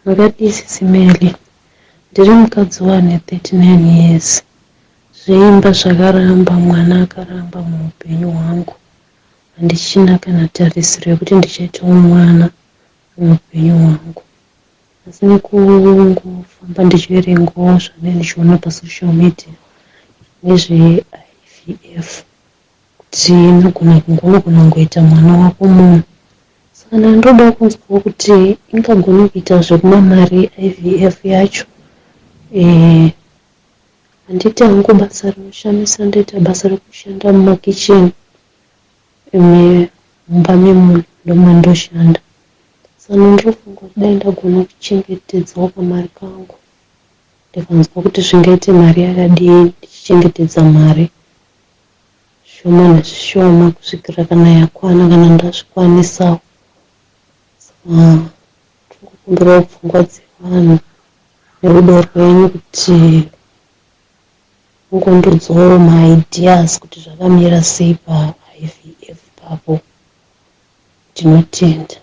Makadii sisi Melly? Ndiri mukadzi wane 39 years. Zveimba zvakaramba, mwana akaramba muupenyu hwangu. Handichina kana tarisiro yekuti ndichaitawo mwana muupenyu hwangu. Asi nekungofamba ndichiverengawo zvandinenge ndichiona pasocial media nezveIVF kuti inogona kunge unogona kungoita mwana wako munhu saka ndandoda kunzwawo kuti ingagone kuita zvekumamari IVF yacho eh, handiti hangu basa rinoshamisa ndoita basa rekushanda mumakicheni mumba memunhu ndomandoshanda saka ndinofunga kuti dai ndagona kuchengetedzawo kamari kangu ndikanzwa kuti zvingaite mari yakadii ndichichengetedza mari zvishoma nezvishoma kusvikira kana yakwana kana ndazvikwanisawo saka tingokumbirawo pfungwa dzevanhu nerudo rwenyu kuti mungondudzawo maideas kuti zvakamira sei paIVF papo. Tinotenda.